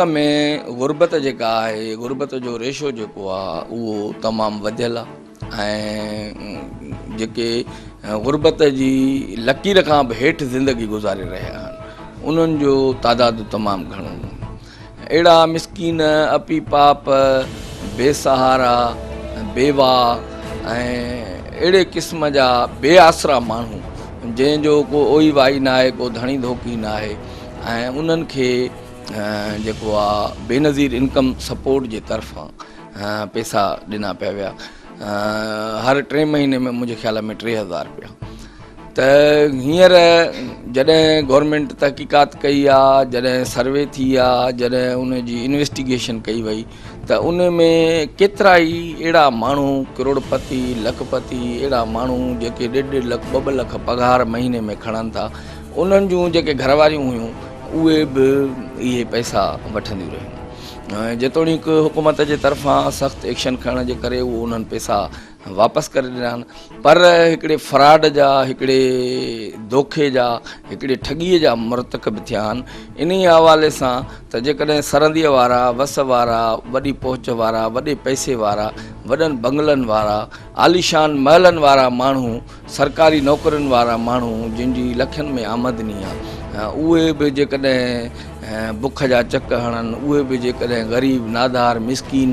ملڪ ۾ غربت جيڪا آهي، غربت جو ريشو جيڪو آهي اهو تمام وڌيل آهي ۽ جيڪي غربت جي لڪير کان به هيٺ زندگي گذاري رهيا آهن انهن جو تعداد تمام گهڻو آهي. اهڙا مسڪين، اپي پاپ، بي سهارا، بيواهه ۽ اهڙي قسم جا بي آسرا ماڻهو جنهن جو ڪو اوئي وائي ناهي، ڪو ڌڻي ڌوڪي ناهي، ۽ انهن کي جيڪو آ بينظير انڪم سپورٽ جي طرفان پيسا ڏنا پيا ويا هر ٽي مهيني ۾ منهنجي خيال ۾ 3000 روپيا ته هينئر جڏهن گورنمينٽ تحقيقات ڪئي آ جڏهن سروي ٿي آ جڏهن ان جي انويسٽيگيشن ڪئي وئي ته ان ۾ ڪيترا ئي اهڙا ماڻهو ڪروڙپتي لکپتي اهڙا ماڻهو جيڪي ڏيڍ ڏيڍ لک ٻه ٻه لک پگهار مهيني ۾ کڻن ٿا انهن جون جيڪي گهر واريون هيون اهي به اهي پئسا وٺنديون رهيون. جيتوڻيڪ حڪومت جي طرفان سخت ايڪشن کڻڻ جي ڪري اهو انهن پئسا واپس ڪري ڏنا آهن پر هڪڙي فراڊ جا هڪڙي دوکي جا هڪڙي ٺڳيء جا مرتڪب ٿيا آهن. انهيء حوالي سان ته جيڪڏهن سرنديء وارا، وس وارا، وڏي پهچ وارا، وڏي پئسي وارا، وڏن بنگلن وارا، عاليشان محلن وارا ماڻهو سرڪاري نوڪرين وارا ماڻهو جن جي لکين ۾ آمدني آ اهي به جيڪڏهن بک جا چڪ هڻن اهي به جيڪڏهن غريب نادار مسڪين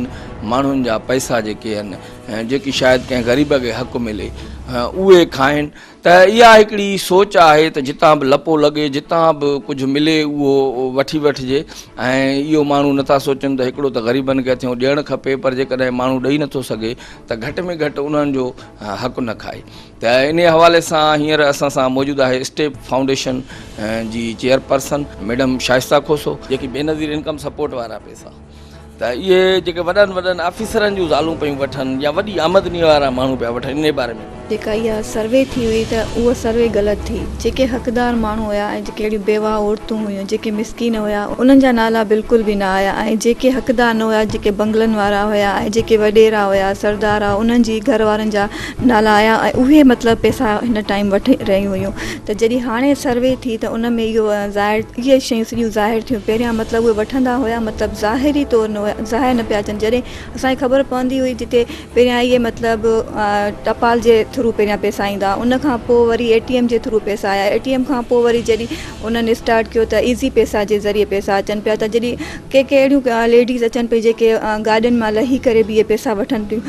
ماڻهن جا پئسا جيڪي آهن جيڪي شايد ڪنهن غريب کي حق ملي اهي کائن ته اها هڪڙي سوچ آهي ته جتان به لپو لڳي جتان به ڪجهه ملي اهو وٺي وٺجي ۽ اهو ماڻهو نٿا سوچن ته هڪڙو ته غريبن کي هٿيون ڏيڻ کپي پر جيڪڏهن ماڻهو ڏئي نٿو سگهي ته گهٽ ۾ گهٽ انهن جو حق نه کائي ته انهي حوالي سان هينئر اسان سان موجود آهي اسٽيپ فائونڊيشن جي چيئرپرسن ميڊم شائسته کوسو. جيڪي بينظير انڪم سپورٽ وارا پئسا ته اهي جيڪي وڏن وڏن آفيسرن جون زالون پيون وٺن يا وڏي آمدني وارا ماڻهو پيا وٺن انهي باري ۾. جيڪا اها سروي ٿي هئي ته اها سروي غلط ٿي جيڪي حقدار ماڻهو هيا ۽ جيڪي اهڙيون بيواهه عورتون هيون جيڪي مسڪين هيا انهن جا نالا بلڪل به نه آيا ۽ جيڪي حقدار نه هيا جيڪي بنگلن وارا هيا ۽ جيڪي وڏيرا هيا سردار هئا انهن جي گهر وارن جا نالا آيا ۽ اهي مطلب پئسا هن ٽائيم وٺي رهيون هيون ته جڏهن هاڻي سروي ٿي ته ان ۾ اهو ظاهر اهي شيون سڄيون ظاهر ٿيون پهريان مطلب اهي وٺندا هيا مطلب ظاهري طور نه هيا ظاهر نه پيا اچن جڏهن اسان کي خبر پوندي هئي جتي پهريان اهي مطلب ٽپال جي ٿرو پهريان پئسا ايندا ان کان پوء وري اي ٽي ايم جي ٿرو پئسا آيا اي ٽي ايم کان پوء وري جڏهن انهن اسٽارٽ ڪيو ته ايزي پئسا جي ذريعي پئسا اچن پيا ته جڏهن ڪي ڪي اهڙيون ليڊيز اچن پيون جيڪي گاڏين مان لهي ڪري به اهي پئسا وٺن پيون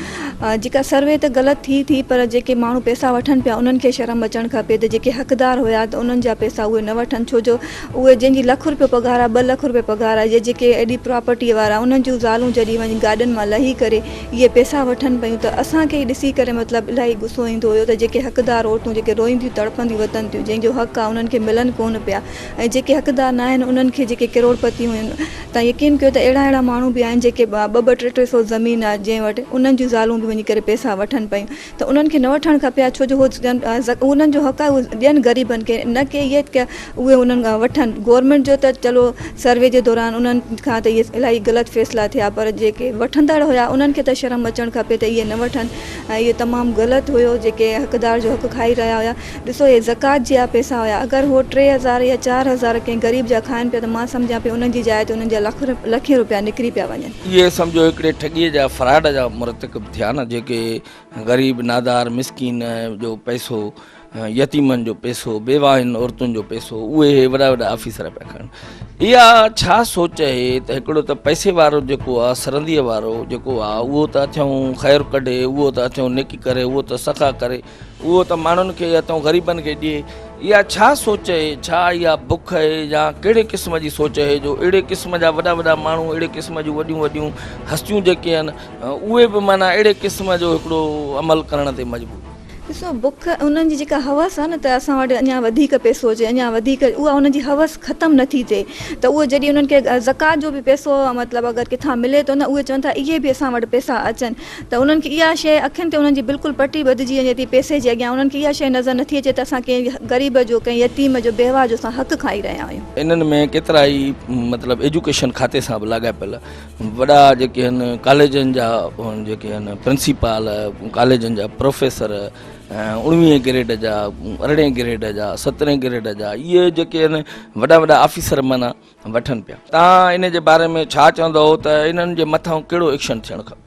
جيڪا سروي ته غلط ٿي ٿي پر جيڪي ماڻهو پئسا وٺن پيا انهن کي شرم اچڻ کپي ته جيڪي حقدار هيا ته انهن جا پئسا اهي نه وٺن ڇو جو اهي جنهن جي لک روپيو پگهار آهي 2 لک روپيا پگهار آهي يا جيڪي ايڏي پراپرٽي وارا انهن جون زالون جڏهن وڃي گاڏين مان لهي ڪري اهي پئسا وٺن پيون ته اسان کي ڏسي ڪري مطلب الاهي غصو ايندو هيو ته جيڪي حقدار عورتون جيڪي روئينديون تڙپنديون وتن ٿيون جنهن جو حق آهي انهن کي ملن ڪونه پيا ۽ جيڪي حقدار نه آهن انهن کي جيڪي ڪروڙ پتي هيون تان يقين ڪيو ته اهڙا اهڙا ماڻهو به آهن جيڪي ٻه ٻه ٽي ٽي سو زمين آهي جنهن وٽ انهن جون زالون به وڃي ڪري پئسا وٺن پيون ته انهن کي نه وٺڻ کپي ها ڇو جو هو انهن جو حق آهي اهي ڏين غريبن کي نه ڪي اهي ته اهي انهن کان وٺن گورنمينٽ جو ته چلو سروي جي دوران انهن کان ته اهي الاهي غلط فيصلا ٿيا پر جيڪي وٺندڙ هيا انهن کي ته شرم اچڻ کپي ته اهي نه وٺن ۽ اهو تمام غلط هيو جيڪي حقدار جو حق کائي رهيا هيا ڏسو اهي زڪوات جا پئسا هيا اگر هو 3000 يا 4000 ڪنهن غريب جا کائن پيا ته مان سمجهان پئي انهن جي جاء تي انهن جا لک لکين روپيا نڪري پيا وڃن. اهي سمجهو هڪڙي ٺڳيء جا فراڊ جا مرتڪب ٿيا نه جيڪي غريب نادار مسڪين جو پئسو يتيمن جو پئسو بيواهن عورتن جو پئسو اهي هي وڏا وڏا آفيسر پيا کڻن اها ڇا سوچ اهي ته هڪڙو ته پئسي وارو جيڪو آ سرنديء وارو جيڪو آ اهو ته اٿيون خير ڪڍي اهو ته اٿيون نيڪي ڪري اهو ته سخا ڪري اهو ته ماڻهن کي اٿيون غريبن کي ڏئي اها ڇا سوچ اهي ڇا اها بک اهي يا ڪهڙي قسم جي سوچ اهي جو اهڙي قسم جا وڏا وڏا ماڻهو اهڙي قسم جون وڏيون وڏيون هستيون جيڪي آهن اهي به معنيٰ اهڙي قسم جو هڪڙو عمل ڪرڻ تي مجبور. ڏسو بک انهن جي جيڪا هوس آهي نه ته اسان وٽ اڃا وڌيڪ پئسو اچي اڃا وڌيڪ اها انهن جي هوس ختم نه ٿي ٿئي ته اهو جڏهن انهن کي زڪوات جو به پئسو مطلب اگر ڪٿان ملي ٿو نه اهي چون ٿا اهي به اسان وٽ پئسا اچن ته انهن کي اها شيء اکين تي انهن جي بلڪل پٽي ٻڌجي وڃي ٿي پئسي جي اڳيان انهن کي اها شيء نظر نه ٿي اچي ته اسان ڪنهن غريب جو ڪنهن يتيم جو بيواهه جو اسان حق کائي رهيا آهيون. انهن ۾ ڪيترائي مطلب ايجوڪيشن کاتي سان به لاڳاپيل وڏا جيڪي آهن ڪاليجن جا جيڪي آهن پرنسپال، ڪاليجن جا پروفيسر، اڻويهين گريڊ جا، ارڙهين گريڊ جا، سترهين گريڊ جا اهي جيڪي آهن وڏا وڏا آفيسر معنيٰ وٺن پيا. توهان ان جي باري ۾ ڇا چوندؤ ته انهن جي مٿان ڪهڙو ايڪشن ٿيڻ کپي؟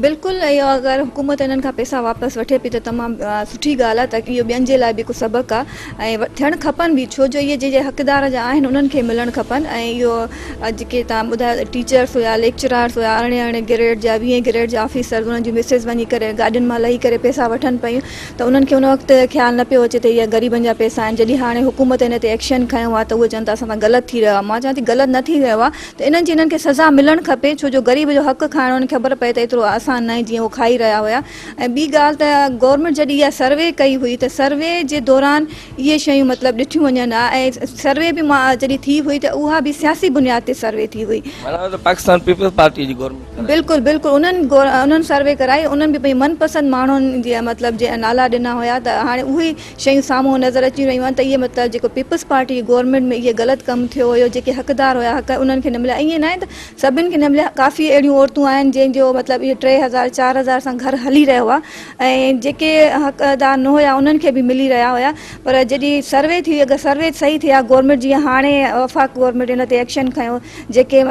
بلڪل اهو اگر حڪومت انهن کان پئسا واپس وٺي پئي ته تمام سٺي ڳالهه آهي ته اهو ٻين جي لاء به هڪ سبق آهي ۽ ٿيڻ کپن به ڇو جو اهي جنهن حقدار جا آهن انهن کي ملڻ کپن ۽ اهو جيڪي توهان ٻڌايو ٽيچرس هيا ليڪچرارس هيا ارڙهين ارڙهين گريڊ جا ويهين گريڊ جا آفيسرز انهن جون مسز وڃي ڪري گاڏين مان لهي ڪري پئسا وٺن پيون ته انهن کي ان وقت خيال نه پيو اچي ته اهي غريبن جا پئسا آهن جڏهن هاڻي حڪومت ان تي ايڪشن کنيو آهي ته اهي چون ٿا اسان سان غلط ٿي رهيو آهي مان چوان ٿي غلط نه ٿي رهيو آهي ته انهن جي انهن کي سزا ملڻ کپي ڇو جو غريب جو حق کائڻ انهن کي خبر پئي ته ايترو آسان ناهي جيئن هو کائي رهيا هيا ۽ ٻي ڳالهه ته گورنمينٽ جڏهن اها سروي ڪئي هئي ته سروي جي دوران اهي شيون مطلب ڏٺيون وڃن ها ۽ سروي به جڏهن ٿي هئي ته اها به سياسي بنياد تي سروي ٿي هئي. معنيٰ ته پاڪستان پيپلز پارٽي جي گورنمينٽ ڪرائي. بلڪل بلڪل انهن انهن سروي ڪرائي انهن به پنهنجي من پسند ماڻهن جي مطلب جي نالا ڏنا هيا ته هاڻي اهي شيون سامهون نظر اچي رهيون آهن ته اهي مطلب جيڪو پيپلز پارٽي جي گورنمينٽ ۾ اهي غلط ڪم ٿيو هيو جيڪي حقدار هيا حق انهن کي نه مليا ائين ناهي ته سڀن کي نه مليا ڪافي اهڙيون عورتون آهن جنهن جو مطلب اهي 3000 4000 سان گهر هلي رهيو آهي ۽ جيڪي حقدار نه هيا انهن کي به ملي رهيا هيا پر جڏهن سروي ٿي اگر سروي صحيح ٿئي ها گورنمينٽ جيئن هاڻي وفاق گورنمينٽ ان تي ايڪشن کنيو جيڪي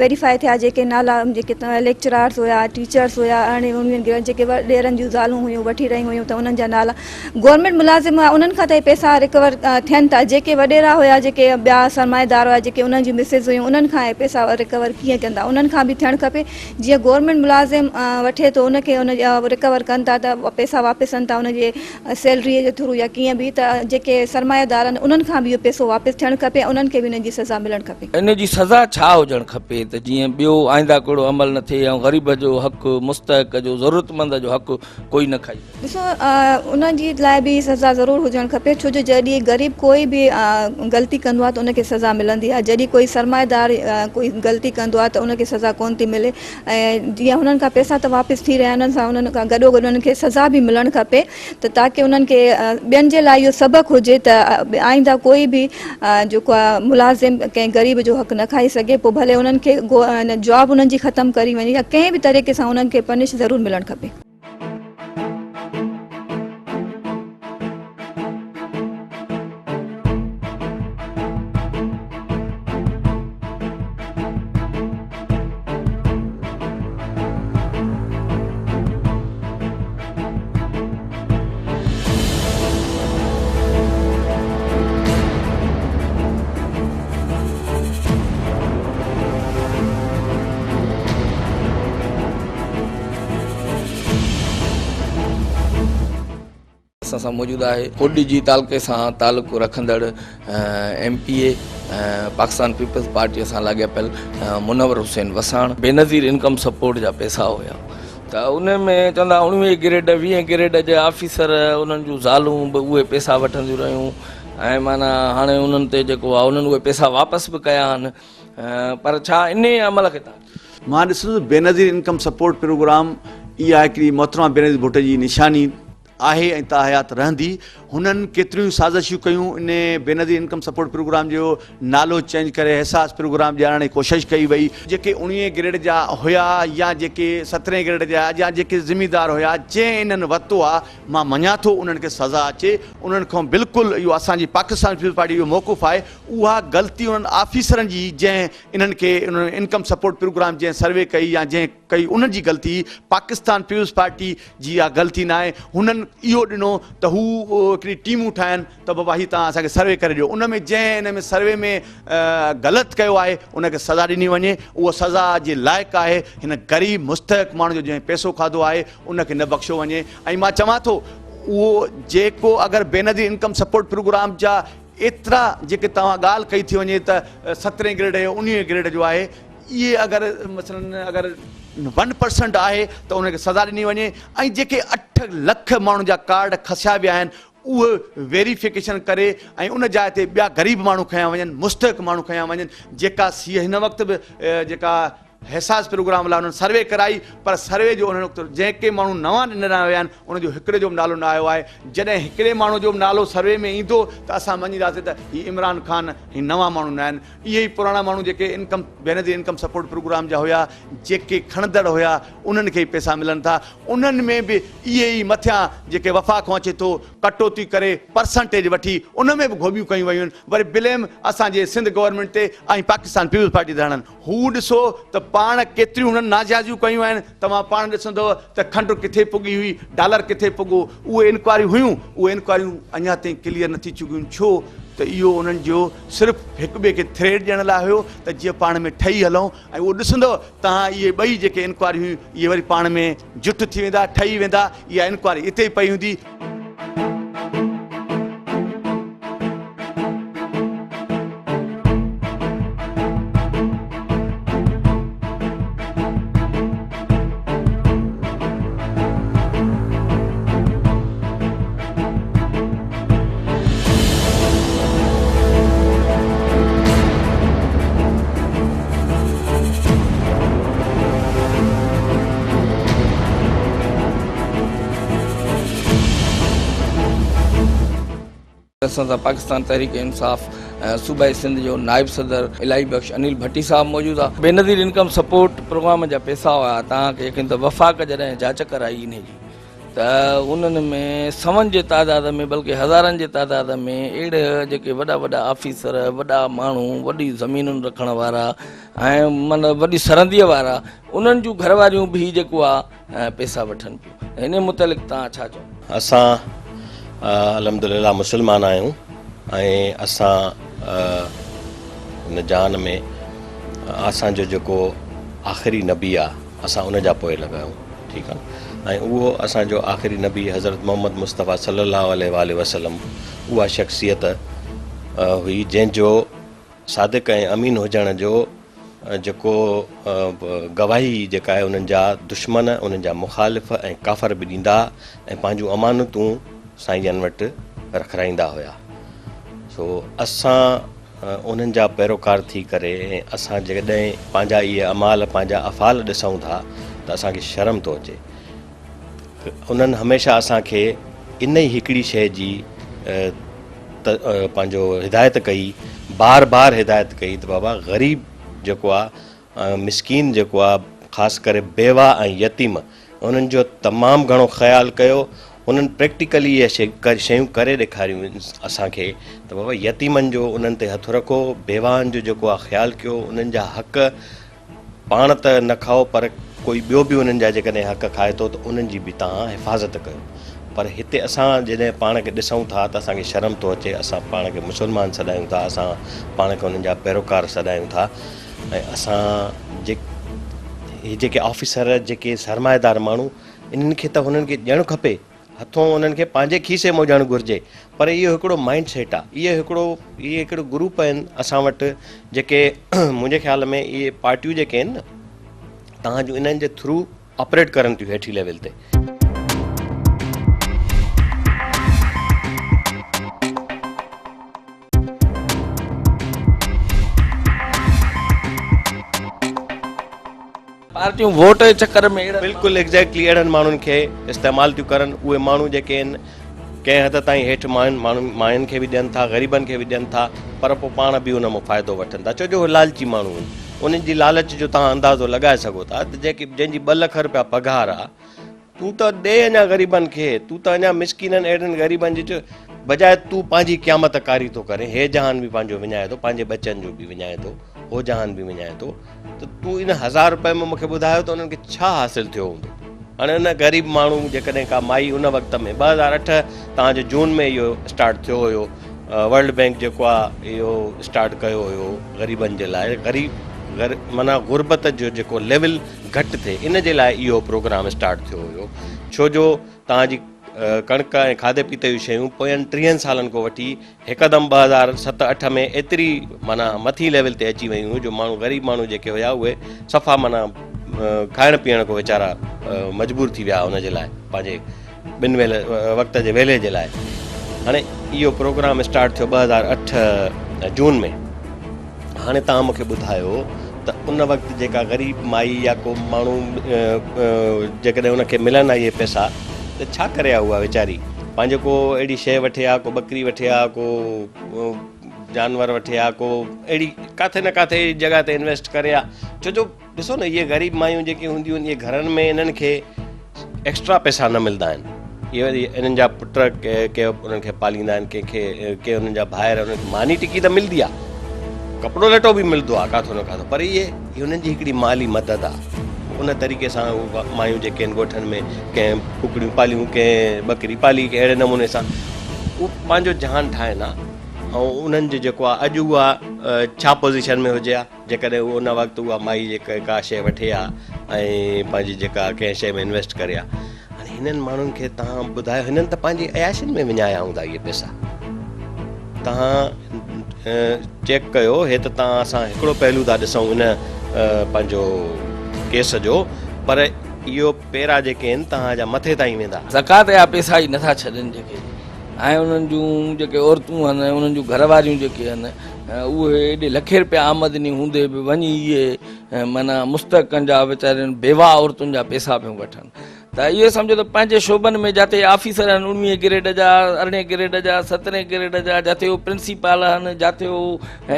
ويريفائي ٿيا جيڪي نالا جيڪي ليڪچرارس هيا ٽيچرس هيا ارڙهين اڻويهين گريڊ جيڪي وڏيرن جون زالون هيون وٺي رهيون هيون ته انهن جا نالا گورنمينٽ ملازم هيا انهن کان ته اهي پئسا ريڪور ٿين ٿا جيڪي وڏيرا هيا جيڪي ٻيا سرمائيدار هيا جيڪي انهن جون مسز هيون انهن کان اهي پئسا ريڪور ڪيئن ڪندا انهن کان به ٿيڻ کپي جيئن گورنمينٽ ملازم وٺي ٿو ان کي ان ريڪور ڪن ٿا ته پئسا واپس ٿين ٿا ان جي سيلريء جي ٿرو يا ڪيئن به ته جيڪي سرمايه دار آهن انهن کان به اهو پئسو واپس ٿيڻ کپي ۽ انهن کي به انهن جي سزا ملڻ کپي. ان جي سزا ڇا هجڻ کپي ته جيئن ٻيو آئنده ڪهڙو عمل نه ٿئي ۽ غريب جو حق، مستحق جو، ضرورتمند جو حق ڪوئي نه کائي سگهي. ڏسو ان جي لاء به سزا ضرور هجڻ کپي ڇو جو جڏهن غريب ڪوئي به غلطي ڪندو آهي ته ان کي سزا ملندي آهي جڏهن ڪوئي سرمايه دار ڪوئي غلطي ڪندو آهي ته ان کي سزا ڪونه ٿي ملي ۽ جيئن هنن کان پئسا ته واپس ٿي رهيا آهن انهن سان انهن کان گڏو گڏ انهن کي سزا به ملڻ کپي ته تاڪه انهن کي ٻين جي لاء اهو سبق هجي ته آئنده ڪوئي به جيڪو آهي ملازم ڪنهن غريب جو حق نه کائي سگهي پوء ڀلي انهن کي جاب انهن جي ختم ڪري وڃي يا ڪنهن به طريقي سان انهن کي پنش ضرور ملڻ کپي. اسان سان موجود آهي ڪوٽڏيجي تعلقي سان تعلق رکندڙ M P A Pakistan Peoples Party سان لاڳاپيل منور حسين وساڻ بينظير انڪم سپورٽ جا پئسا هيا ته ان ۾ چوندا اڻويهه گريڊ ويهه گريڊ جا آفيسر انهن جون زالون به اهي پئسا وٺنديون رهيون ۽ معنيٰ هاڻي انهن تي جيڪو آهي انهن اهي پئسا واپس به ڪيا آهن پر ڇا انهي عمل کي تان مان ڏسندس بينظير انڪم سپورٽ پروگرام اها هڪڙي محترمه بينظير ڀٽي جي نشاني آهي ۽ تاحيات رهندي. هنن ڪيتريون ئي سازشون ڪيون، ان بينظير انڪم سپورٽ پروگرام جو نالو چينج ڪري احساس پروگرام ڏيارڻ جي ڪوشش ڪئي وئي. جيڪي اڻويهين گريڊ جا هيا يا جيڪي سترهين گريڊ جا يا جيڪي زميندار هيا جنهن انهن ورتو آ مان مڃان ٿو انهن کي سزا اچي انهن کان بلڪل اهو اسان جي پاڪستان پيپلز پارٽي جو موقف آهي اها غلطي انهن آفيسرن جي جنهن انهن کي انهن انڪم سپورٽ پروگرام جنهن سروي ڪئي يا جنهن ڪئي انهن جي غلطي هئي پاڪستان پيپلز پارٽي جي اها غلطي ناهي هنن اهو ڏنو ته هو هڪڙي ٽيمون ٺاهن ته بابا هي توهان اسان کي سروي ڪري ڏيو ان ۾ جنهن ان ۾ سروي ۾ غلط ڪيو آهي ان کي سزا ڏني وڃي اهو سزا جي لائق آهي هن غريب مستحق ماڻهو جو جنهن پئسو کاڌو آهي ان کي نه بخشيو وڃي ۽ مان چوان ٿو اهو جيڪو اگر بينظير انڪم سپورٽ پروگرام جا ايترا جيڪي توهان ڳالهه ڪئي ٿي وڃي ته سترهين گريڊ جو انويهين گريڊ جو آهي اهي اگر مثلا اگر ون پرسنٽ آهي ته ان کي سزا ڏني وڃي ۽ جيڪي 8 لک ماڻهن جا ڪارڊ کسيا ويا آهن اهي ويريفڪيشن ڪري ۽ ان جاء تي ٻيا غريب ماڻهو کنيا وڃن مستحق ماڻهو کنيا وڃن جيڪا سي هن وقت به جيڪا احساس پروگرام لاء انهن سروي ڪرائي پر سروي جو انهن جيڪي ماڻهو نوان ڏنا ويا آهن ان جو هڪڙي جو به نالو نه آيو آهي جڏهن هڪڙي ماڻهو جو به نالو سروي ۾ ايندو ته اسان مڃينداسين ته هي عمران خان هي نوان ماڻهو نه آهن اهي ئي پراڻا ماڻهو جيڪي income Benazir income support programme جا هيا جيڪي کڻندڙ هيا انهن کي ئي پئسا ملن ٿا انهن ۾ به اهي ئي مٿيان جيڪي وفاق کان اچي ٿو ڪٽوتي ڪري پرسنٽيج وٺي ان ۾ به گهوٻيون ڪيون ويون آهن وري بليم اسان جي سنڌ گورنمينٽ تي ۽ پاڪستان پيپلز پارٽي تي هڻن هو ڏسو ته پاڻ ڪيتريون هنن ناجائزيون ڪيون آهن، توهان پاڻ ڏسندؤ ته کنڊ ڪٿي پڳي هئي، ڊالر ڪٿي پڳو، اهي انڪوائريون هيون، اهي انڪوائريون اڃا تائين ڪليئر نه ٿي چڪيون آهن، ڇو ته اهو انهن جو صرف هڪ ٻئي کي ٿريٽ ڏيڻ لاء هيو ته جيئن پاڻ ۾ ٺهي هلون ۽ اهو ڏسندؤ توهان اهي ٻئي جيڪي انڪوائريون هيون اهي وري پاڻ ۾ جٺ ٿي ويندا، ٺهي ويندا، اها انڪوائري اتي ئي پئي هوندي. اسان سان پاڪستان تحريڪ انصاف صوبائي سنڌ جو نائب صدر الاهي بخش انيل ڀٽي صاحب موجود آ. بينظير انڪم سپورٽ پروگرام جا پيسا هيا تان کي يقين ته وفاق جڏهن جاچ ڪرائي انهي جي ته انهن ۾ سون جي تعداد ۾ بلڪه هزارن جي تعداد ۾ اهڙي جيڪي وڏا وڏا آفيسر وڏا ماڻهو وڏي زمينن رکڻ وارا ۽ معنيٰ وڏي سرنديء وارا انهن جون گهر واريون به هي جيڪو آ پيسا وٺن پيون انهي متعلق توهان ڇا چوندو؟ اسان الحمدلله مسلمان آهيون ۽ اسان هن جهان ۾ اسان جو جيڪو آخري نبي آ اسان ان جا پوئلڳ آهيون ٺيڪ آ ۽ اهو اسان جو آخري نبي حضرت محمد مصطفيٰ صلي الله عليه واٰله وسلم اها شخصيت هئي جنهن جو صادق ۽ امين هجڻ جو جيڪو گواهي جيڪا آهي انهن جا دشمن، انهن جا مخالف ۽ ڪافر به ڏيندا ۽ پنهنجون امانتون سائين جن وٽ رکرائيندا هيا. سو اسان انهن جا پيروڪار ٿي ڪري ۽ اسان جڏهن پنهنجا اهي اعمال پنهنجا افعال ڏسون ٿا ته اسان کي شرم ٿو اچي. انهن هميشه اسان کي انهي هڪڙي شيء جي پنهنجو هدايت ڪئي بار بار هدايت ڪئي ته بابا غريب جيڪو آ مسڪين جيڪو آ خاص ڪري بيوه ۽ يتيم انهن جو تمام گهڻو خيال ڪيو انهن پريڪٽيڪلي اهي شيون ڪري ڏيکاريون اسان کي ته بابا يتيمن جو انهن تي هٿ رکو بيواهن جو جيڪو آ خيال ڪيو انهن جا حق پاڻ ته نه کائو پر ڪوئي ٻيو به انهن جا جيڪڏهن حق کائي ٿو ته انهن جي به توهان حفاظت ڪيو. پر هتي اسان جڏهن پاڻ کي ڏسون ٿا ته اسان کي شرم ٿو اچي، اسان پاڻ کي مسلمان سڏايون ٿا، اسان پاڻ کي انهن جا پيروڪار سڏايون ٿا ۽ اسان جي هي جيڪي آفيسر جيڪي سرمائيدار ماڻهو انهن کي ته هنن کي ڏيڻ کپي. هٿون انهن کي پنهنجي کيسي مان ڏيڻ گهرجي پر اهو هڪڙو مائنڊ سيٽ آهي اهو هڪڙو اهي هڪڙو گروپ آهن اسان وٽ جيڪي منهنجي خيال ۾ اهي پارٽيون جيڪي آهن نه تهان جون انهن جي ٿرو آپريٽ ڪرن ٿيون هيٺي ليول تي. پارٽيون ووٽ جي چڪر ۾ اهڙن بلڪل ايگزيڪٽلي اهڙن ماڻهن کي استعمال ٿيون ڪرن اهي ماڻهو جيڪي آهن ڪنهن حد تائين هيٺ ماين ماڻهن ماين کي به ڏين ٿا غريبن کي به ڏين ٿا پر پوء پاڻ به ان مان فائدو وٺن ٿا ڇو جو اهي لالچي ماڻهو آهن انهن جي لالچ جو توهان اندازو لڳائي سگهو ٿا ته جيڪي جنهن جي ٻه لک روپيا پگهار آهي تون ته ڏي اڃا غريبن کي، تون ته اڃا مسڪينن اهڙن غريبن جي بجاء تون پنهنجي قيامت ڪاري ٿو ڪرين، هي جهان به پنهنجو وڃائين ٿو، پنهنجي ٻچن جو به وڃائين ٿو، هو جهان به وڃائين ٿو ته تون ان هزار روپين مان مون کي ٻڌايو ته انهن کي ڇا حاصل ٿيو هوندو؟ هاڻي ان غريب ماڻهو جيڪڏهن ڪا مائي ان وقت ۾ 2008 توهان جو جون ۾ اهو اسٽارٽ ٿيو هيو ورلڊ بينڪ جيڪو آ اهو اسٽارٽ ڪيو هيو غريبن جي لاء غريب معنيٰ غربت جو جيڪو ليول گهٽ ٿئي ان جي لاء اهو پروگرام اسٽارٽ ٿيو هيو ڇو جو توهان جي ڪڻڪ ۽ کاڌي پيتي جون شيون پوين ٽيهن سالن کان وٺي هڪدم 2007 اٺ ۾ ايتري معنيٰ مٿي ليول تي اچي ويون هيون جو ماڻهو غريب ماڻهو جيڪي هيا اهي صفا معنيٰ کائڻ پيئڻ کان ويچارا مجبور ٿي ويا ان جي لاء پنهنجي ٻن ويل وقت جي ويلي جي لاء هاڻي اهو پروگرام اسٽارٽ ٿيو 2008 جون ۾ هاڻي توهان مون کي ٻڌايو ته ان وقت جيڪا غريب مائي يا ڪو ماڻهو جيڪڏهن ان کي ملن ها اهي پئسا ته ڇا ڪري ها اها ويچاري پنهنجو ڪو اهڙي شيء وٺي ها ڪو ٻڪري وٺي ها ڪو جانور وٺي ها ڪو اهڙي ڪاٿي نه ڪاٿي اهڙي جڳهه تي انويسٽ ڪري ها ڇو جو ڏسو نه اهي غريب مايون جيڪي هونديون آهن اهي گهرن ۾ انهن کي ايڪسٽرا پئسا نه ملندا آهن اهي وري انهن جا پٽ ڪي ڪي انهن کي پاليندا آهن ڪنهن کي ڪي انهن جا ڀائر انهن کي ماني ٽڪي ته ملندي آهي ڪپڙو لٽو به ملندو آهي ڪاٿو نه ڪاٿو پر اهي انهن جي هڪڙي مالي مدد آهي ان طريقي سان اهي مايون جيڪي آهن ڳوٺن ۾ ڪنهن ڪڪڙيون پاليون ڪنهن ٻڪري پالي ڪنهن اهڙي نموني سان اهو پنهنجو جهان ٺاهن ها ۽ انهن جو جيڪو آهي اڄ اها ڇا پوزيشن ۾ هجي ها جيڪڏهن هو ان وقت اها مائي جيڪا ڪا شيء وٺي ها ۽ پنهنجي جيڪا ڪنهن شيء ۾ انويسٽ ڪري ها. هاڻي هنن ماڻهن کي توهان ٻڌايو هنن ته پنهنجي عياشين ۾ وڃايا هوندا اهي پئسا. توهان چيڪ ڪيو هي ته توهان اسان هڪڙو پهلو ٿا ڏسون ان پنهنجو ڪيس جو پر اهو پيرا جيڪي آهن توهان جا مٿي تائين ويندا. زڪوات جا پئسا ئي نٿا ڇڏين جيڪي ۽ انهن جون جيڪي عورتون آهن ۽ انهن جون گهر واريون جيڪي آهن اهي ايڏي لکين رپيا آمدني هوندي به وڃي اهي معنيٰ مستحقن جا ويچارين بيواهه عورتن جا پئسا پيون وٺن ته اهو سمجهو ته پنهنجي شعبن ۾ جاتي آفيسر آهن اڻويهين گريڊ جا ارڙهين گريڊ جا سترهين گريڊ جا جاتي هو پرنسپال آهن جاتي هو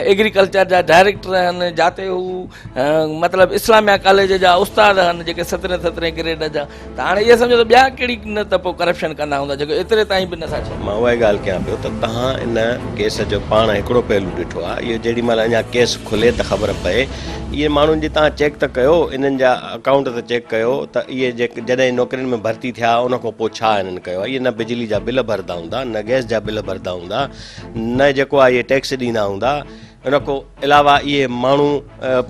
ايگريڪلچر جا ڊائريڪٽر آهن جاتي هو مطلب اسلاميا ڪاليج جا استاد آهن جيڪي سترهين سترهين گريڊ جا ته هاڻي اهو سمجهو ته ٻيا ڪهڙي نه ته پوء ڪرپشن ڪندا هوندا جيڪو ايتري تائين به نٿا ڇڏين. مان اها ئي ڳالهه ڪيان پيو ته توهان ان ڪيس جو پاڻ هڪڙو پهلو ڏٺو آهي اهو جيڏي مهل اڃا ڪيس کلي ته خبر پئي اهي ماڻهن جي توهان چيڪ ته ڪيو انهن جا اڪائونٽ ته چيڪ ڪيو ته اهي جيڪ جڏهن نوڪرين ۾ ڀرتي ٿيا ان کان پوء ڇا انهن ڪيو آهي اهي نه بجلي جا بل ڀرندا هوندا نه گئس جا بل ڀرندا هوندا نه جيڪو آهي اهي ٽيڪس ڏيندا هوندا ان کان علاوه اهي ماڻهو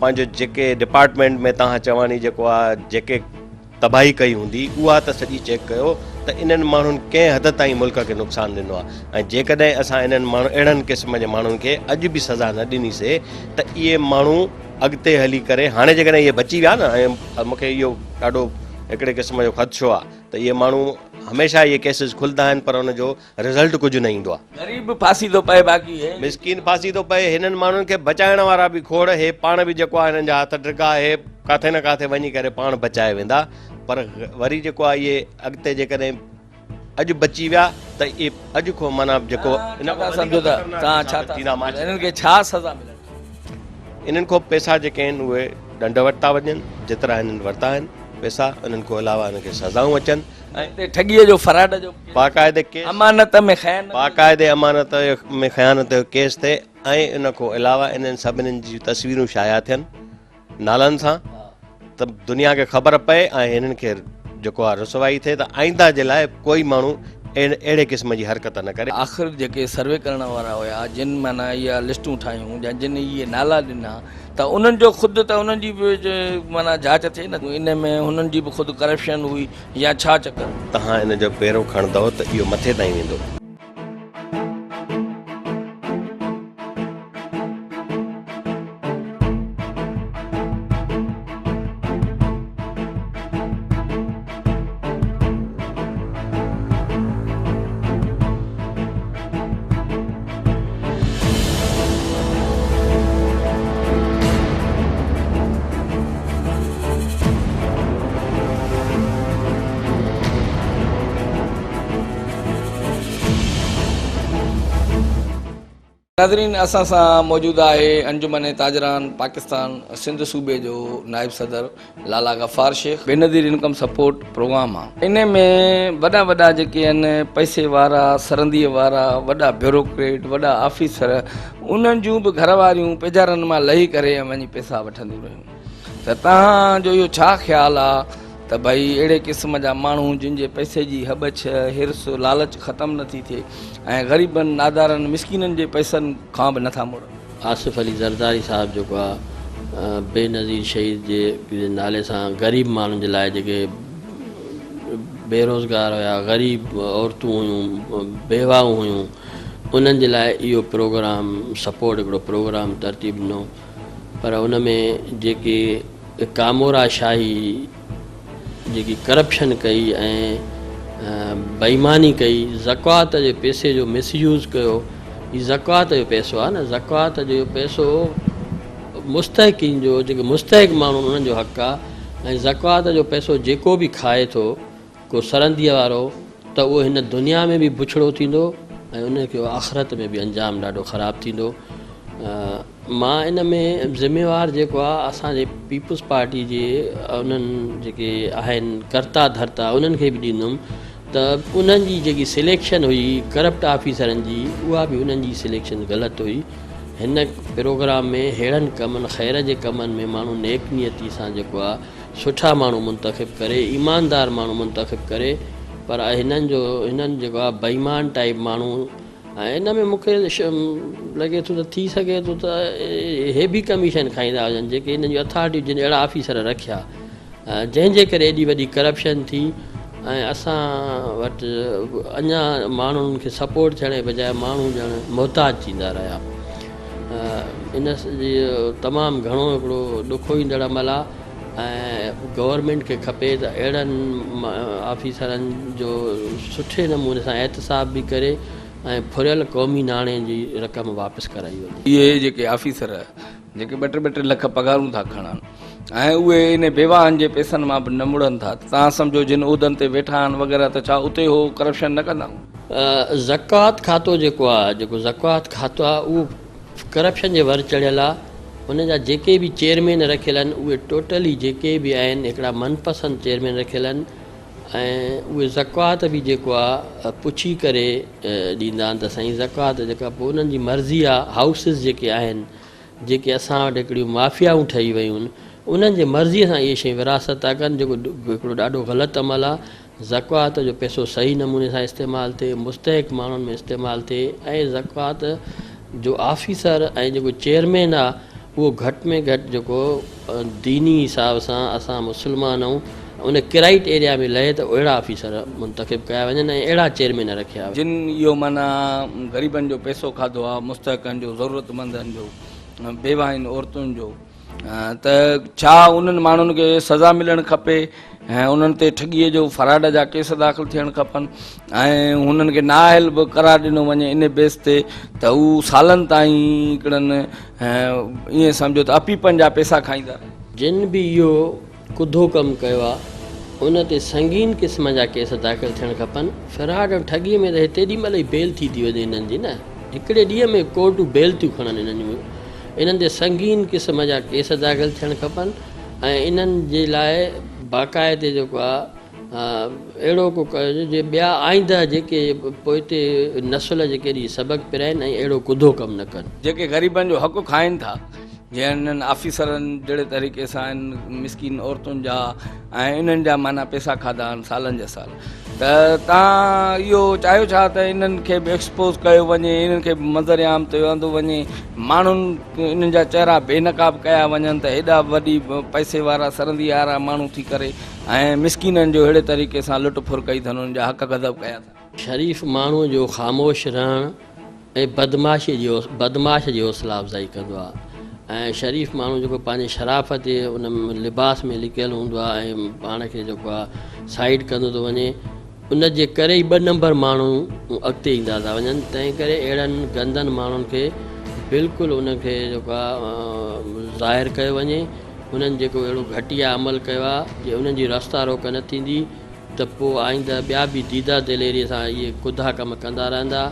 پنهنجو جيڪي ڊپارٽمينٽ ۾ توهان چواني جيڪو آهي جيڪي تباهي ڪئي هوندي اها ته سڄي چيڪ ڪيو ته انهن ماڻهن ڪنهن حد تائين ملڪ کي نقصان ڏنو آهي ۽ جيڪڏهن اسان انهن ماڻهن اهڙن قسم جي ماڻهن کي اڄ به سزا نه ڏني سي ته اهي ماڻهو اڳتي هلي ڪري هاڻي جيڪڏهن اهي بچي ويا نه ۽ مون کي اهو ڏاڍو هڪڙي قسم جو خدشو آهي ته اهي ماڻهو هميشه اهي ڪيسز کلندا آهن پر ان جو رزلٽ ڪجهه نه ايندو آ. غريب به ڦاسي ٿو پئي باقي هي. مسڪين ڦاسي ٿو پئي هنن ماڻهن کي بچائڻ وارا به کوڙ هي پاڻ به جيڪو آ هنن جا هٿ ڊگها هي ڪاٿي نه ڪاٿي وڃي ڪري پاڻ بچائي ويندا پر وري جيڪو آ اهي اڳتي جيڪڏهن اڄ بچي ويا ته اهي اڄ کان معنيٰ جيڪو ان کان وڌيڪ خطرناڪ ثابت ٿيندا معاشري ۾. هنن کي ڇا سزا ملڻ کپي؟ انهن کان پئسا جيڪي آهن اهي ڏنڊ ورتا وڃن جيترا هنن ورتا آهن پئسا انهن کان علاوه انهن کي سزائون اچن. ۽ اتي ٺڳيء جو فراڊ جو ڪيس باقاعدي ڪيس امانت ۾ خيانت جو باقاعدي امانت ۾ خيانت جو ڪيس ٿئي ۽ ان کان علاوه انهن سڀني جون تصويرون شايع ٿين نالن سان ته دنيا کي خبر پئي ۽ هنن کي جيڪو آهي رسوائي ٿئي ته آئنده جي لاء ڪوئي ماڻهو اهڙي قسم جي حرڪت نه ڪري. آخر جيڪي سروي ڪرڻ وارا هيا جن معنيٰ اها لسٽون ٺاهيون يا جن اهي نالا ڏنا ته انهن جو خود ته انهن جي به معنيٰ جاچ ٿئي نه ان ۾ هنن جي به خود ڪرپشن هئي يا ڇا چڪر. توهان ان جو پيرو کڻندؤ ته اهو مٿي تائين ويندو. ناظرين اسان سان موجود آهي انجمن تاجران پاڪستان سنڌ صوبي جو نائب صدر Lala Ghaffar Shaikh. Benazir income support programme آ ان ۾ وڏا وڏا جيڪي آهن پئسي وارا سرندي وارا وڏا بيوروڪريٽ وڏا آفيسر انهن جون به گهر واريون پيجارن مان لهي ڪري ۽ وڃي پئسا وٺنديون رهيون ته تهان جو اهو ڇا خيال آ ته ڀئي اهڙي قسم جا ماڻهو جن جي پئسي جي هٻڇ حرص لالچ ختم نٿي ٿئي ۽ غريبن نادارن مسڪينن جي پئسن کان به نٿا مڙن. آصف علي زرداري صاحب جيڪو آ بينظير شهيد جي نالي سان غريب ماڻهن جي لاء جيڪي بيروزگار هيا غريب عورتون هيون بيواهون هيون انهن جي لاء اهو پروگرام سپورٽ هڪڙو پروگرام ترتيب ڏنو پر ان ۾ جيڪي ڪامورا شاهي جيڪي ڪرپشن ڪئي ۽ بيماني ڪئي زڪوات جي پئسي جو مس يوز ڪيو هي زڪوات جو پئسو آهي نه زڪوات جو پئسو مستحقين جو جيڪي مستحق ماڻهو آهن انهن جو حق آهي ۽ زڪوات جو پئسو جيڪو به کائي ٿو ڪو سرنديء وارو ته اهو هن دنيا ۾ به بڇڙو ٿيندو ۽ ان کي آخرت ۾ به انجام ڏاڍو خراب ٿيندو. مان ان ۾ ذميوار جيڪو آ اسان جي پيپلز پارٽي جي انهن جيڪي آهن ڪرتا ڌرتا انهن کي به ڏيندم ته انهن جي جيڪي سليڪشن هئي ڪرپٽ آفيسرن جي اها به انهن جي سليڪشن غلط هئي. هن پروگرام ۾ ههڙن ڪمن خير جي ڪمن ۾ ماڻهو نيڪ نيتي سان جيڪو آ سٺا ماڻهو منتخب ڪري، ايماندار ماڻهو منتخب ڪري پر هنن جو هنن جيڪو آهي بيمان ٽائيپ ماڻهو ۽ ان ۾ مون کي لڳي ٿو ته ٿي سگهي ٿو ته هي به ڪميشن کائيندا هجن جيڪي هنن جون اٿارٽيون جن اهڙا آفيسر رکيا جنهن جي ڪري ايڏي وڏي ڪرپشن ٿي ۽ اسان وٽ اڃا ماڻهن کي سپورٽ ٿيڻ جي بجاء ماڻهو ڄڻ محتاج ٿيندا رهيا. ان جي تمام گهڻو هڪڙو ڏکوئيندڙ عمل آ ۽ گورنمينٽ کي کپي ته اهڙن آفيسرن جو سٺي نموني سان احتساب به ڪري ۽ ڦريل قومي ناڻي جي رقم واپس ڪرائي وڃي. اهي جيڪي آفيسر جيڪي ٻه ٽي ٻه ٽي لک پگهارون ٿا کڻن ۽ اهي ان بيواهن جي پئسن مان به نه مڙن ٿا ته توهان سمجهو جن عهدن تي ويٺا آهن وغيره ته ڇا اتي هو ڪرپشن نه ڪندا هوندا. زڪوات کاتو جيڪو آ جيڪو زڪوات کاتو آ اهو ڪرپشن جي ور چڙهيل آ ان جا جيڪي به چيئرمين رکيل آهن اهي ٽوٽلي جيڪي به آهن هڪڙا من پسند چيئرمين رکيل آهن ۽ اهي زڪوات به جيڪو آ پڇي ڪري ڏيندا آهن ته سائين زڪوات جيڪا پوء انهن جي مرضي آ هائوسز جيڪي آهن جيڪي اسان وٽ هڪڙيون مافيائون ٺهي ويون آهن انهن جي مرضي سان اهي شيون ورهاست ٿا ڪن جيڪو هڪڙو ڏاڍو غلط عمل آ زڪوات جو پئسو صحيح نموني سان استعمال ٿئي، مستحق ماڻهن ۾ استعمال ٿئي ۽ زڪوات جو آفيسر ۽ جيڪو چيئرمين آ اهو گهٽ ۾ گهٽ جيڪو ديني حساب سان اسان مسلمان آهيون ان ڪرائيٽ ايريا ۾ لهي ته اهڙا آفيسر منتخب ڪيا وڃن ۽ اهڙا چيئرمين رکيا جن اهو معنيٰ غريبن جو پئسو کاڌو آ، مستحقن جو، ضرورتمندن جو، بيواهين عورتن جو. ته ڇا انهن ماڻهن کي سزا ملڻ کپي ۽ انهن تي ٺڳيء جو فراڊ جا ڪيس داخل ٿيڻ کپن ۽ هنن کي نااهل به قرار ڏنو وڃي ان بيس تي ته هو سالن تائين هڪڙن ائين سمجهو ته اپيپن جا پئسا کائيندا رهن. جن به اهو ڪڌو ڪم ڪيو آ ان تي سنگين قسم جا ڪيس داخل ٿيڻ کپن، فراڊ ۽ ٺڳي ۾ ته هي تيڏي مهل ئي بيل ٿي ٿي وڃي انهن جي نه هڪڙي ڏينهن ۾ ڪورٽون بيل ٿيون کڻن انهن جون انهن تي سنگين قسم جا ڪيس داخل ٿيڻ کپن ۽ انهن جي لاء باقاعدي جيڪو آ اهڙو ڪو ڪيو جي ٻيا آئنده جيڪي پوئتي نسل جيڪي اهي سبق پرائن ۽ اهڙو ڪڌو ڪم نه ڪن. جيڪي غريبن جو حق کائن ٿا جيئن انهن آفيسرن جهڙي طريقي سان انهن مسڪين عورتن جا ۽ انهن جا معنيٰ پئسا کاڌا آهن سالن جا سال ته تان اهو چاهيو ڇا ته انهن کي به ايڪسپوز ڪيو وڃي انهن کي به منظر عام تي آندو وڃي ماڻهن انهن جا چهرا بي نقاب ڪيا وڃن ته هيڏا وڏي پئسي وارا سرندي وارا ماڻهو ٿي ڪري ۽ مسڪينن جو اهڙي طريقي سان لٽ ڦر ڪئي اٿن انهن جا حق غضب ڪيا اٿن. شريف ماڻهو جو خاموش رهڻ ۽ بدمعاشي جي بدمعاش جي حوصلا افزائي ڪندو آهي ۽ شريف ماڻهو جيڪو پنهنجي شرافت جي ان لباس ۾ لڪيل هوندو آهي ۽ پاڻ کي جيڪو آهي سائيڊ ڪندو ٿو وڃي ان جي ڪري ئي ٻه نمبر ماڻهو اڳتي ايندا ٿا وڃن تنهن ڪري اهڙن گندن ماڻهن کي بلڪل ان کي جيڪو آهي ظاهر ڪيو وڃي انهن جيڪو اهڙو گهٽيا عمل ڪيو آهي جي انهن جي رستا روڪ نه ٿيندي ته پوء آئنده ٻيا به ديده دليريء سان اهي ڪڌا ڪم ڪندا رهندا.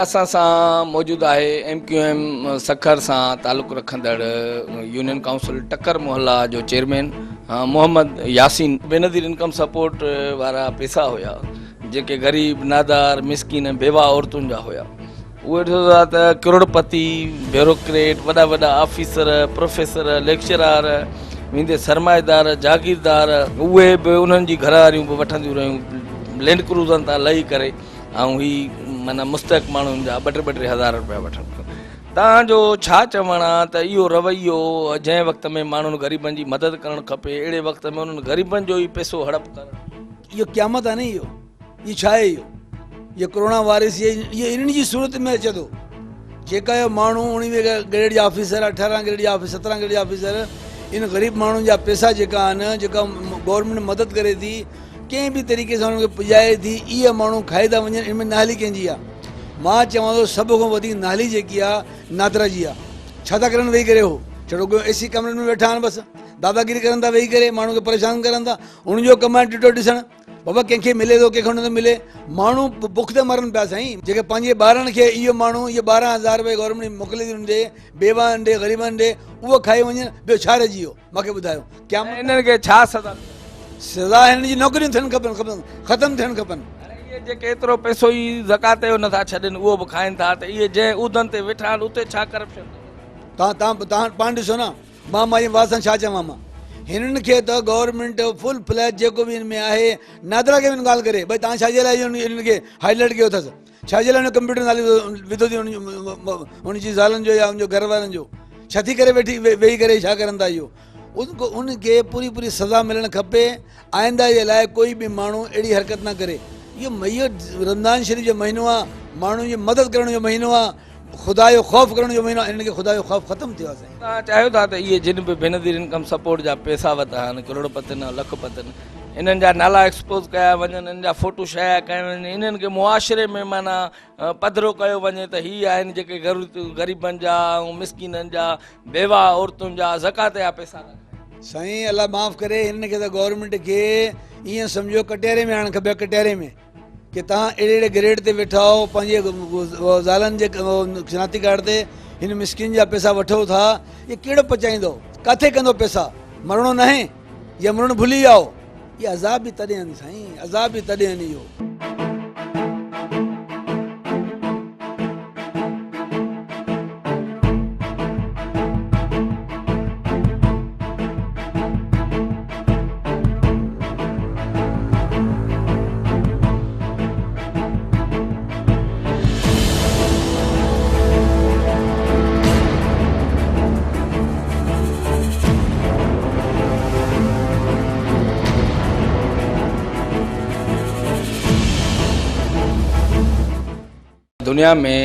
اسان سان موجود آهي ايم ڪيو ايم سکر سان تعلق رکندڙ يونين ڪائونسل ٽڪر محلا جو chairman Muhammad Yasin. Benazir income support وارا پيسا هيا جيڪي غريب نادار مسڪين ۽ بيواهه عورتن جا هيا اهي ڏسو ٿا ته ڪروڙپتي بيوروڪريٽ وڏا وڏا آفيسر پروفيسر ليڪچرار ويندي سرمائيدار جاگيردار اهي به انهن جي گهر واريون به وٺنديون رهيون لينڊ ڪروزن تان لهي ڪري ۽ هي معنيٰ مستحق ماڻهن جا ٻه ٽي ٻه ٽي هزار روپيا وٺن پيون. توهان جو ڇا چوڻ آ ته اهو رويو جنهن وقت ۾ ماڻهن غريبن جي مدد ڪرڻ کپي اهڙي وقت ۾ انهن غريبن جو ئي پئسو هڙپ ڪرڻ. اهو قيامت آ نه اهو اهو ڇا آهي اهو اهو ڪرونا وائرس اهو انهن جي صورت ۾ اچي ٿو جيڪا اهو ماڻهو اڻويهه گريڊ جا آفيسر 18 گريڊ جا آفيسر 17 گريڊ جا آفيسر ان غريب ماڻهن جا پئسا جيڪا آهن جيڪا گورنمينٽ مدد ڪري ٿي ڪنهن به طريقي سان انهن کي پڄائي ٿي اهي ماڻهو کائي ٿا وڃن ان ۾ نااهلي ڪنهن جي آ مان چوان ٿو سڀ کان وڌيڪ نااهلي جيڪي آ نادرا جي آ ڇا ٿا ڪرن ويهي ڪري هو ڇڙو ڪو اي سي ڪمرن ۾ ويٺا آهن بس داداگيري ڪرن ٿا ويهي ڪري ماڻهو کي پريشان ڪرن ٿا انهن جو ڪم آهي ٽٽو ڏسڻ بابا ڪنهن کي ملي ٿو ڪنهن کي نٿو ملي ماڻهو بک تي مرن پيا سائين جيڪي پنهنجي ٻارن کي اهو ماڻهو اهي 12000 روپيه گورنمينٽ موڪلي ٿي انهن ڏي بيواهن ڏي غريبن ڏي اهو کائي وڃن ٻيو ڇا رهجي ويو مون کي ٻڌايو قيامت انهن کي ڇا سزا ملندي؟ سزا هنن جي نوڪريون ٿيڻ کپن ختم ٿيڻ کپن. هاڻي اهي جيڪي ايترو پئسو ئي زڪوات جو نٿا ڇڏين اهو به کائن ٿا ته اهي جنهن عهدن تي ويٺا آهن اتي ڇا ڪرپشن ٿو هلي؟ توهان توهان پاڻ ڏسو نه مان مائي وات سان ڇا چوان مان هنن کي ته گورنمينٽ فل فليج جيڪو به هن ۾ آهي نادرا کي به ڳالهه ڪري ڀئي توهان ڇا جي لاء هنن کي هائي لائيٽ ڪيو اٿس ڇا جي لاء هن ڪمپيوٽر نالي وڌو ٿي هن جي زالن جو يا هن جو گهر وارن جو ڇا ٿي ڪري ويٺي ويهي ڪري ڇا ڪرن ٿا اهو ان کي پوري پوري سزا ملڻ کپي آئنده جي لاء ڪوئي به ماڻهو اهڙي حرڪت نه ڪري اهو رمضان شريف جو مهينو آهي ماڻهن جي مدد ڪرڻ جو مهينو آهي خدا جو خوف ڪرڻ جو مهينو آهي انهن کي خدا جو خوف ختم ٿيو آهي سائين. توهان چاهيو ٿا ته اهي جن به بينظير انڪم سپورٽ جا پيسا ورتا آهن ڪروڙ پتين ۽ لک پتين انهن جا نالا ايڪسپوز ڪيا وڃن انهن جا فوٽو شايع ڪيا وڃن انهن کي معاشري ۾ معنيٰ پڌرو ڪيو وڃي ته هي آهن جيڪي غريبن جا ۽ مسڪينن جا بيواهه عورتن جا زڪوات جا پيسا ٿا کائن. سائين الله معاف ڪري هنن کي ته گورنمينٽ کي ائين سمجهو ڪٽهري ۾ آڻڻ کپي ڪٽهري ۾ ڪي توهان اهڙي اهڙي گريڊ تي ويٺا آهو پنهنجي زالن جي شناختي ڪارڊ تي هن مسڪين جا پيسا وٺو ٿا اهي ڪهڙو پچائيندو ڪاٿي ڪندو پيسا مرڻو ناهي يا مرڻ ڀلي ويا آهو اهي عذاب به تڏهن آهن سائين عذاب به تڏهن آهن اهو. دنيا ۾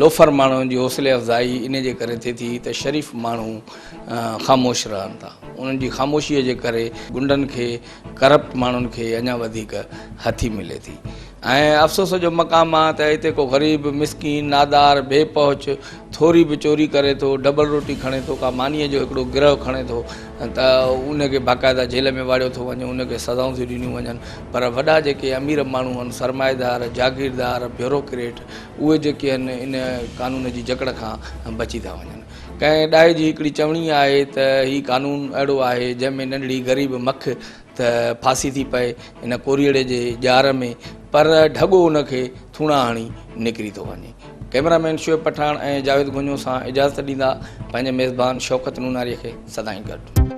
لوفر ماڻهن جي حوصلي افزائي ان جي ڪري ٿئي ٿي ته شريف ماڻهو خاموش رهن ٿا انهن جي خاموشيء جي ڪري غنڊن کي ڪرپٽ ماڻهن کي اڃا وڌيڪ هٿي ملي ٿي ۽ افسوس جو مقام آ ته هتي ڪو غريب مسڪين نادار بي پهچ ٿوري به چوري ڪري ٿو ڊبل روٽي کڻي ٿو ڪا مانيء جو هڪڙو گرهه کڻي ٿو ته ان کي باقاعده جيل ۾ واڙيو ٿو وڃي ان کي سزائون ٿيون ڏنيون وڃن پر وڏا جيڪي امير ماڻهو آهن سرمائيدار جاگيردار بيوروڪريٽ اهي جيڪي آهن ان قانون جي جڪڙ کان بچي ٿا وڃن. ڪنهن ڏاهي جي هڪڙي چوڻي آهي ته هي قانون اهڙو آهي جنهن ۾ ننڍڙي غريب مک ته ڦاسي ٿي پئي ان ڪوريئڙي جي ڄار ۾ پر ڍڳو ان کي ٿوڻا هڻي نڪري ٿو وڃي. ڪئميرا مين شعيب پٺاڻ ۽ جاويد گونجو سان اجازت ڏيندا پنهنجي ميزبان شوڪت نوناري کي سدائين گڏ.